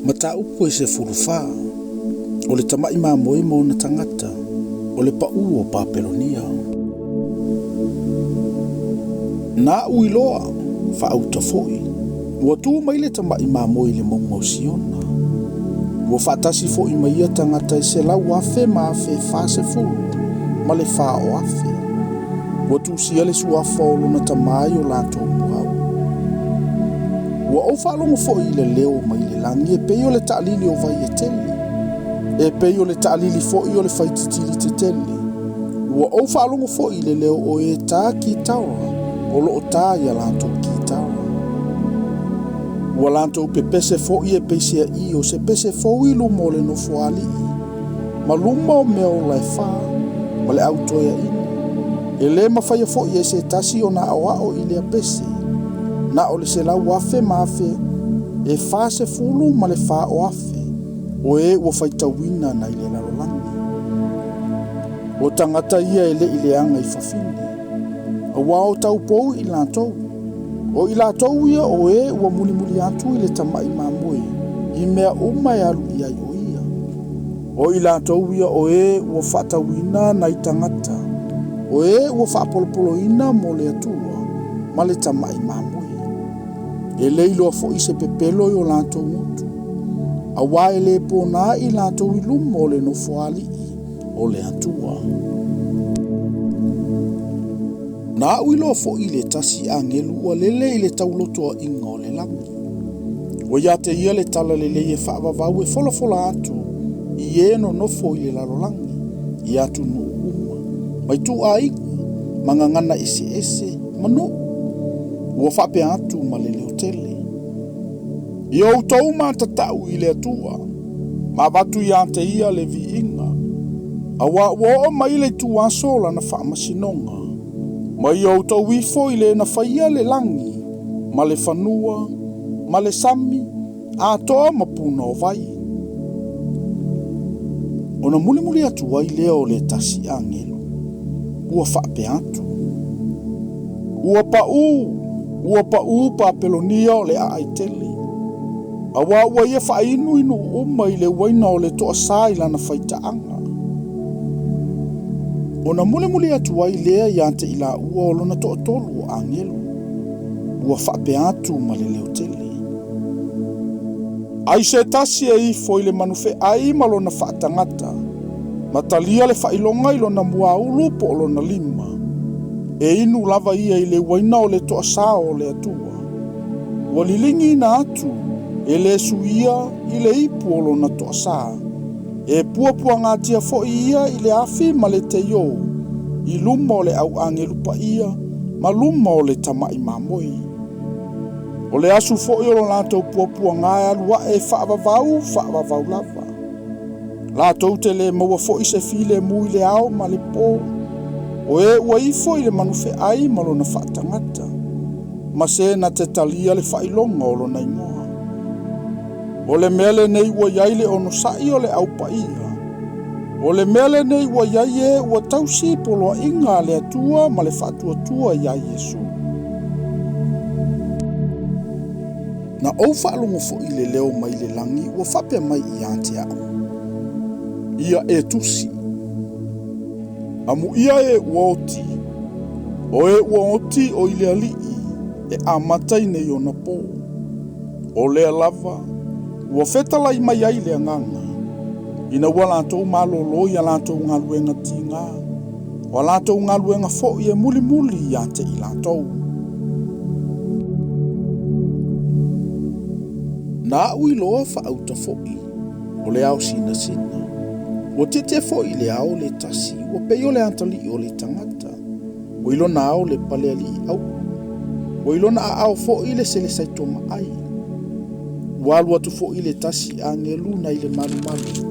Mataupu e 14, O le tama'i mamoe ma ona tagata, o le pa'u o Papelonia. Na a'u iloa, faauta foi, ua tu mai le tama'i mamoe i le mauga o Siona. Ua faatasi foi ma ia tagata e 100,000 ma 40,000 ma le 4,000. Ua tusia le suafa o lona Tamā i o latou muaulu. Ua ou faalogo foi i le leo mai le lagi e pei o le taalili o vai e tele, e pei o le taalili foi o le faititili tetele. Ua ou faalogo foi i le leo o e tā kitaoa o lo o tā i a latou kitaoa. Ua latou pepese foi e peiseai o se pese fou i luma o le Nofoalii ma luma o mea ola e fā, ma le au toeaina. E lē mafaia foi e se tasi ona aoao i lea pese, na o le 100,000 ma 44,000 o e ua faitauina nai le lalolagi. O tagata ia e le i leaga i fafine, auā o taupou i latou. O i latou ia o e ua mulimuli atu i le tama'i mamoe i mea uma e alu i ai o ia. O i latou ia o e ua faatauina nai tagata, o e ua faapolopoloina mo le Atua ma le tama'i mamoe. E le iloa foi se pepelo i o latou gutu, auā e lē pōnā i latou i luma o le Nofoalii o le Atua. Na a'u iloa foi i le tasi agelu ua lele i le taulotoa'iga o le lagi. Ua ia te ia le tala lelei e faavavau e folafola atu i e nonofo i le lalolagi, i atunuu uma, ma ituaiga, ma gagana eseese, ma nuu. Ua faapea atu ma le leo tele. Ia outou matata'u i le Atua, ma avatu iā te ia le viiga, auā ua oo mai le ituaso o lana faamasinoga, ma ia outou ifo i le na faia le lagi, ma le fanua, ma le sami, atoa ma puna o vai. Ona mulimuli atu ai lea o le tasi agelu, ua faapea atu, Ua pa'ū, ua pa'ū Papelonia o le aai tele, auā ua ia faainu i nuu uma i le uaina o le toasā i lana faitaaga. Ona mulimuli atu ai lea iā te i laua o lona toatolu o agelu, ua faapea atu ma le leo tele. Ai se tasi e ifo i le manufe'ai ma lona faatagata, ma talia le faailoga i lona muaulu po o lona lima, e inu lava ia i le uaina o le toasā o le Atua. Ua liligiina atu e lē suia i le ipu o lona toasā. E puapuagatia foi ia i le afi ma le teiō i luma o le au agelu paia ma luma o le tama'i mamoe. O le asu foi o lo latou puapuaga e alu aʻe e faavavau, faavavau lava. Latou te lē maua foi se filemu i le ao ma le pō. O e ua ifo i le manufeʻai ma lona faatagata, ma se na te talia le faailoga o lona igoa. O le mea lenei ua i ai le onosaʻi o le Au Paia. O le mea lenei ua i ai e ua tausi poloaiga a le Atua ma le faatuatua iā Iesu. Na ou faalogo foi i le leo mai le lagi ua faapea mai ia te a'u, Ia e tusi, Amuia e ua oti, o e ua oti o i le Alii e amata i nei ona pō. O lea lava ua fetalai mai ai le Agaga, ina ua latou malōlō i a latou galuega tigā, o a latou galuega foi e mulimuli ia te i latou. Na a'u iloa faauta foi o le ao sinasina. Ua tietie foi i le ao le tasi, ua pei o le atalii o le tagata. Ua i lona ao le pale alii aulu. Ua i lona aao foi le selesaito maai. Ua alu atu foi le tasi agelu nai le malumalu.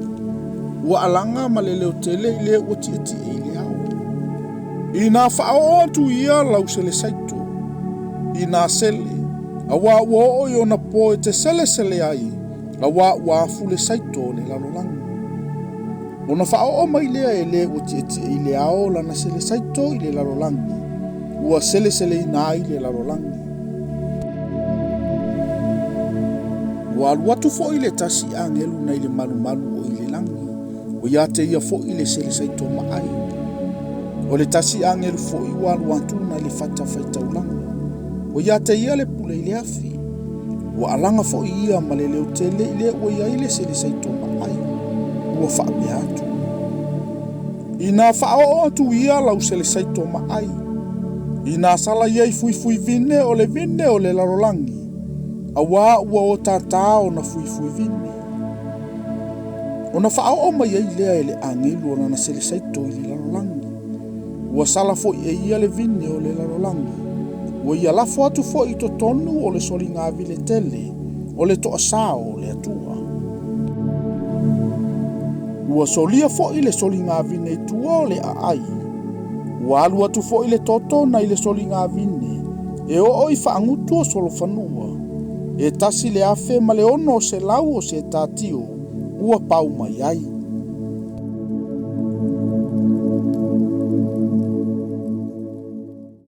Ua alaga ma le leo tele i le ua tietie i le ao. Inā faaoo atu ia lau selesaito i nā sele, auā ua oo i ona pō e te selesele ai, auā ua afu le saito o le lalolagi. Ona faaoo mai lea e le ua tietie i le ao lana selesaito i le lalolagi, ua seleseleina ai le lalolagi. Ua alu atu foi le tasi agelu nai le malumalu o i le lagi, ua ia te ia foi le selesaitomaai. O le tasi agelu foi ua alu atu nai le fatafaitaulaga, ua ia te ia le pule i le afi. Ua alaga foi ia ma le leo tele i le ua i ai le selesaitomaai, ua faapea atu, Ina faaoo atu ia lau selesaitomaai, ina sala ia i fuifuivine o le vine o le lalolagi, auā ua otaota ona fuifuivine. Ona faaoo mai ai lea e le agelu o lana selesaito i le lalolagi, ua sala foi e ia le vine o le lalolagi, ua ia lafo atu foi i totonu o le soligavile tele o le toasā o le Atua. Ua solia foi le soligavine i tua o le aai, ua alu atu foi le toto nai le soligavine e oo i faagutu o solofanua, e 1600 o setatio ua pau mai ai.